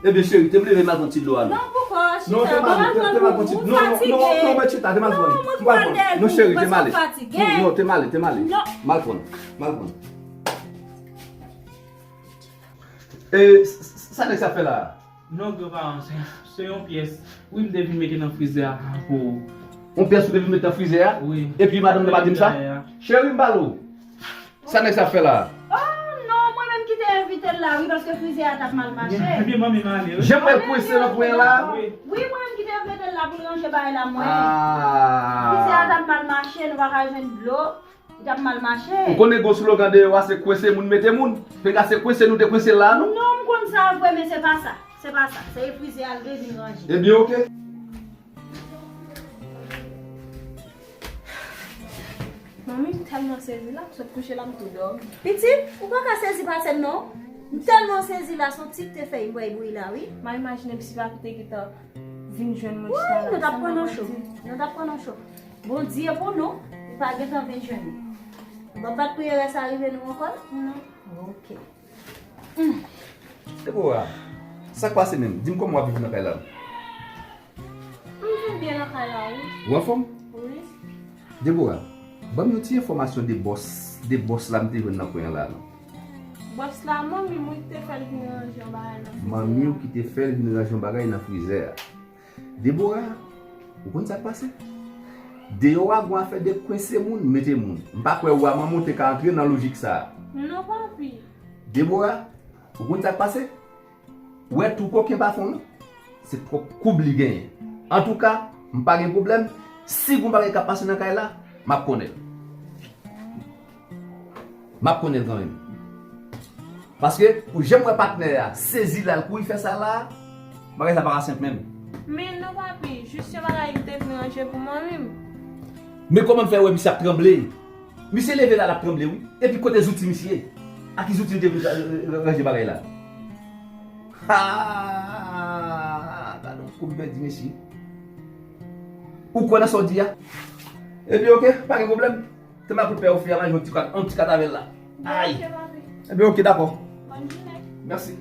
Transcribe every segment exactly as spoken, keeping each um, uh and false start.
Ebyen, cheri, te m leve m al pran ti dlo a, non. Non, poukò, chita, te m al pran ti dlo, m fatige. Non, non, non, non, chita, te m al pran. Non, mwen pral dèyè l pou ou, paske m fatige. Non, cheri, te m ale. Non, non, te m ale, te m ale. Non. M al pran, m al pran. E, s- s- sa nèg sa fè la? Non, granparan, se, se yon pyès. Wi, m te vin mete nan frizè a pou ou. Yon pyès ou te vin mete nan frizè a? Wi. Epi madanm nan pa di m sa? Cheri, m pale w. Sa nèg sa fè la? Oh, non, mwen menm ki te envite l la, wi, paske frizè a t ap mal mache. Ebyen, manmi m ale, wi. Jan m wè l kwense nan kwen an la? Wi, mwen menm ki te mete l la pou l ranje bagay la, mwen. Ah. Frizè a t ap mal mache, nou pa ka jwenn dlo. Li t ap mal mache. Ou konnen gen slogan deyò a, se kwense moun mete moun. Penga se kwense nou te kwense l la, non? Non, m konn sa vre, men se pa sa. Se pa sa. Se frizè a l te vin ranje. Ebyen, oke. Manmi, m tèlman sezi la, m sot kouche la, m tou dòmi. Pitit, ou pa ka sezi pase m non. M tèlman sezi la, se yon ti te fè m bwè bri la, wi. M a imajine m si papi te gentan vin jwenn mwen chita la. Wi, nou t ap pran nan cho. Nou t ap pran nan cho. Bondye pou nou, li pa gentan vin jwenn nou. Bon, pa t pou erè sa rive nou ankò? Non. Ok. Debora, sa k pase menm? Di m kòman w ap viv nan kay la? M viv byen nan kay la, wi. Ou anfòm? Wi. Debora, ban m yon ti enfòmasyon de bòs, de bòs la m te jwenn nan kwen an la, non. Bòs la, manmi m wi ki te fè l vin ranje yon bagay nan frizè a. Manmi w ki te fè l vin ranje yon bagay nan frizè a. Debora, ou konn sa k pase? Deyò a gon afè de kwense moun, mete moun. M pa kwè ou a manman w te ka antre nan lojik sa a. Non, papi. Debora, ou konn sa k pase? Ou wè tou koken pa fon non. Se twòp koub li genyen. Antouka, m pa gen pwoblèm. Si gon bagay k ap pase nan kay la, m ap konnen l. M ap konnen l kanmenm. Paske, pou jan m wè patnè a sezi la, l kouri fè sa la, bagay sa pa ka senp menm. Men non, papi, jis yon bagay m te vin ranje pou manmi m. Men kòman m fè wè misye ap tranble? Misye leve la, l ap tranble, wi. Epi kote zouti misye? A ki zouti l te vin ra- ra- ranje bagay la? Ha! Gade yon koub bèdi, mesye. Ou kwè nan sa w di a? Epi, oke, pa gen pwoblèm. Te m ap pè ou fè a manje yon ti kat, yon ti kat avè l la. Ay! Ebyen, oke, dakò. Mèsi.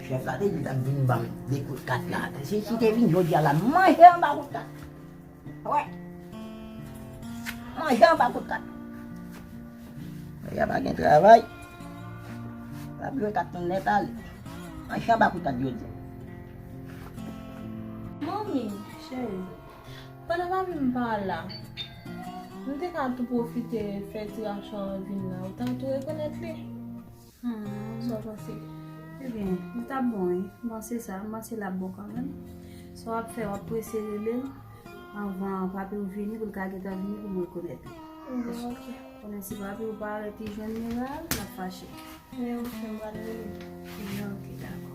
Chèf la te di l t ap vin ban m de kout kat la. Si, si te vin jodi a la, manje anba kout kat. Wè. Manje anba kout kat. Nèg la pa gen travay. L ap jwe kat nou nèt ale. Manje anba kout kat jodi a. Manmi, cheri, pandan papi m pa la, m te ka tou pwofite fè ti Rachel vin la, ou ta tou rekonèt li. Hmm. Sa w panse? Ebyen, li t ap bon, wi. M panse sa, m panse l ap bon kanmenm. Sa w ap fè, w ap prese rele l anvan papi w vini, pou l ka gentan vini pou m rekonèt li. Hmm, ok. Konnen si papi w parèt li jwenn Meral, l ap fache. Men ok, m pral rele l. Ebyen, ok, dakò.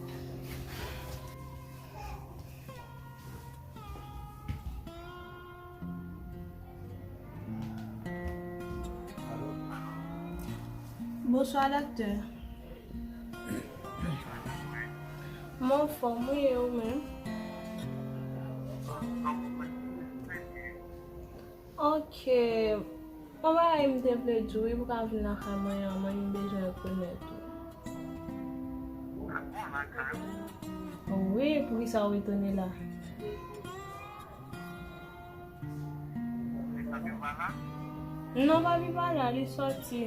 Bonswa, doktè. Mwen anfòm, wi, e ou menm? Ok. Yon bagay m te vle di w, wi, pou w ka vin lakay mwen an, mwen, m bezwen rekonèt ou. Wi, poukisa w etone la? Non, papi pa la, li sòti.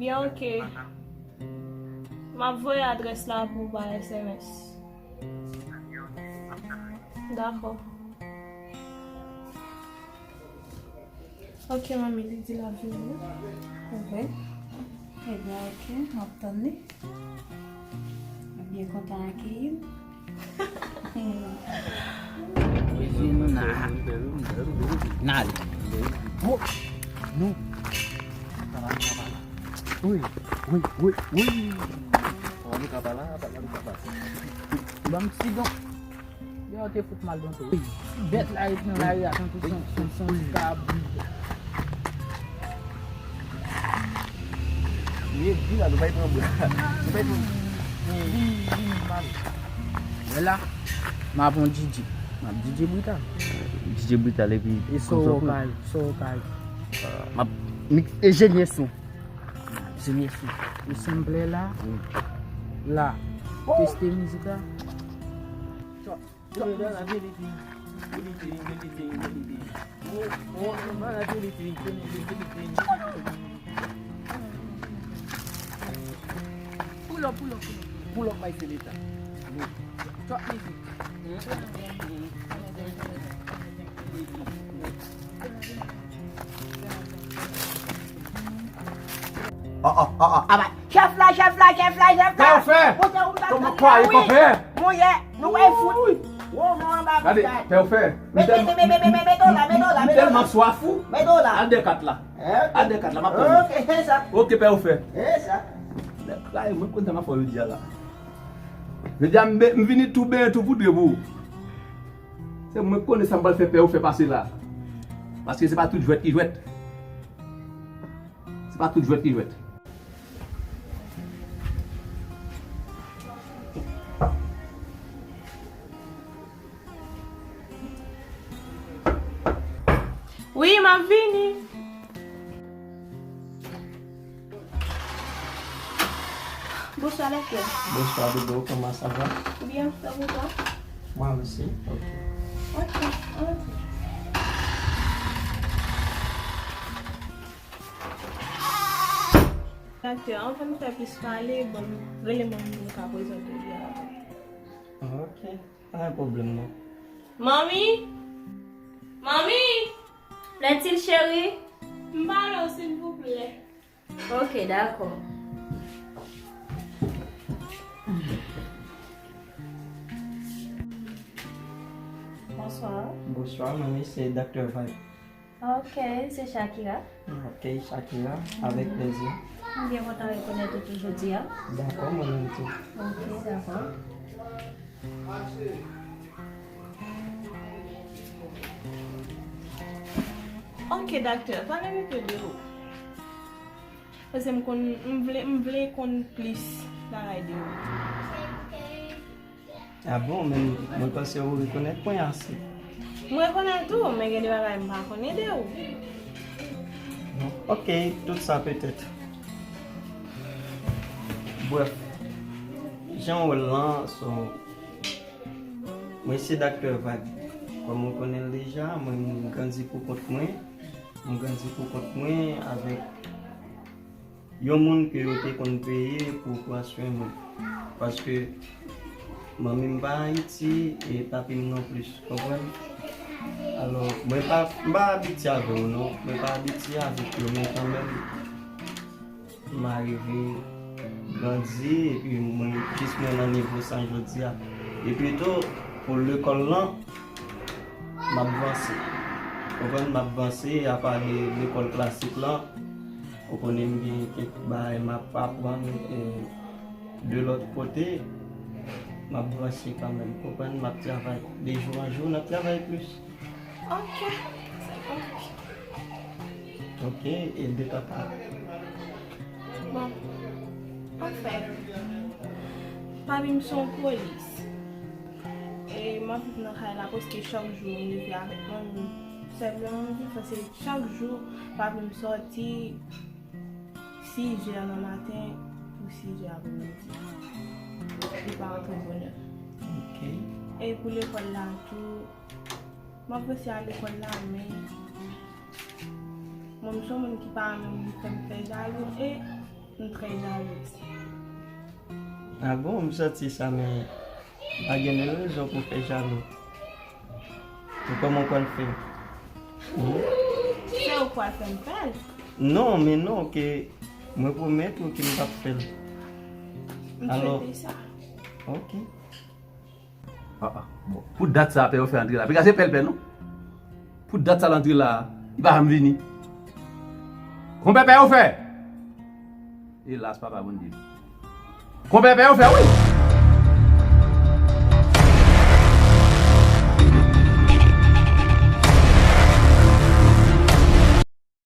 Byen, ok. M ap voye adrès la pou w pa S M S. Dakò. Ok, manmi, li di l ap vini. Ok. Ebyen, ok, m ap tann li. Mwen byen kontan akeyi l. N ale. Woch! Nou. Wi, wi, wi, wi. Ban m ti don. Yo te fout mal don tou. Ti bèt la ret nan lari a tankou son, son, son ti kabrit. Li ret di la, nou pa pran bwa. Nou pa pran. Li, li mal. Men la, m ap on D J. M ap D J Brita. DJ Brutal epi Sowokay, Sowokay. M ap mix e Jenye Son. Jenye Son. Ou sanble la? Wi. La. Teste mizik la. Pull up, pull up, pull up. Pull up, my selector. Chop music. Oh, oh, oh, oh. Aba, chèf la, chèf la, chèf la, chèf la. Sa w fè? Monte ou ta kòman fè? Monte, nou wè fout. Wo, nou anba. Gade, fè w fè. Mete, mete, mete, mete, mete w la, mete w la, mete w la. M tèlman swaf ou. Mete w la. Al de kat la. Ok. Al de kat la, m ap tann ou. Ok, se sa. Ok, pè ou fè. Se sa. Nèg la, mwen kontan m ap fè w jodi a la. Jodi a, m be-, m vini tou benyen, tou poudre pou ou. Se mwen k konnen sa m pral fè pè ou fè pase la. Paske se pa tout jwèt ki jwèt. Se pa tout jwèt ki jwèt. Wi, m ap vini. Bonswa, doktè. Bonswa, Dodo. Comment ça va? Bien, c'est pour toi? Moi aussi. Ok. Ok, antre. Doktè, anvan n fè plis pale, bon, rele mwen pou m ka prezante w byen avè m. Ok, pa gen pwoblèm non. Manmi! Manmi! Plaît-il, chérie? M pale w, silvouplè. Ok, dakò. Bonswa. Bonswa, manmi, se Doktè Vibe. Ok, se Shakira. Ok, Shakira, avèk plezi. M byen kontan rekonèt ou tou jodi a. Dakò, mwen menm tou. Ok, dakò. Ok, doktè, pale m enpe de ou. Paske m konn, m vle, m vle konn plis bagay de ou. Ah bon, men mwen panse ou rekonèt mwen ase. M rekonèt ou, men gen de bagay m pa konnen de ou. Ok, tout sa petèt. Brèf, jan w wè l lan, so, mwen se Doktè Vibe. Kòm ou konnen l deja, mwen m grandi pou kont mwen. M grandi pou kont mwen avèk yon moun ke yo te konn peye pou pran swen mwen. Paske manmi m pa Ayiti e papi m non plis, konprann? Alò, mwen pa, m pa abitye avè yo non, mwen pa abitye avèk yo, men kanmenm, m arive grandi, epi mwen, jis mwen nan nivo sa jodi a. Epi tou, pou lekòl lan, m ap vanse. Konprann, m ap vanse, apa de lekòl klasik lan, ou konnen m gen kèk bagay m ap aprann, e, de lòt kote, m ap vanse kanmenm. Konprann, m ap travay. De jou an jou, n ap travay plis. Ok, se bon. Ok, e de papa? Bon, anfen, papi m se yon polis. E m ap viv nan kay la prèske chak jou, m leve avèk manmi m. Sèlman m viv, se chak jou papi m sòti sizè nan maten pou sizè aprèmidi. Li pa rantre bonè. Ok. E pou lekòl la tou, m ap resi al lekòl la, men mwen, m se yon moun ki pa renmen moun fè m fè jalou, e m trè jalou tou. Ah bon, m santi sa, men pa gen rezon pou fè jalou. E kòman w pral fè? Hmm? Se ou k pral fè m fè l. Non, men non, ke mwen pwomèt ou ke m p ap fè l. M swete sa. Ok. Ah, ah, bon. Pou dat sa, pè yo fè antre la. Piga se pè l pè, non? Pou dat sa l antre la, li pa janm vini. Konpè pè yo fè! Elas, papa Bondye. Konpè pè yo fè, wi!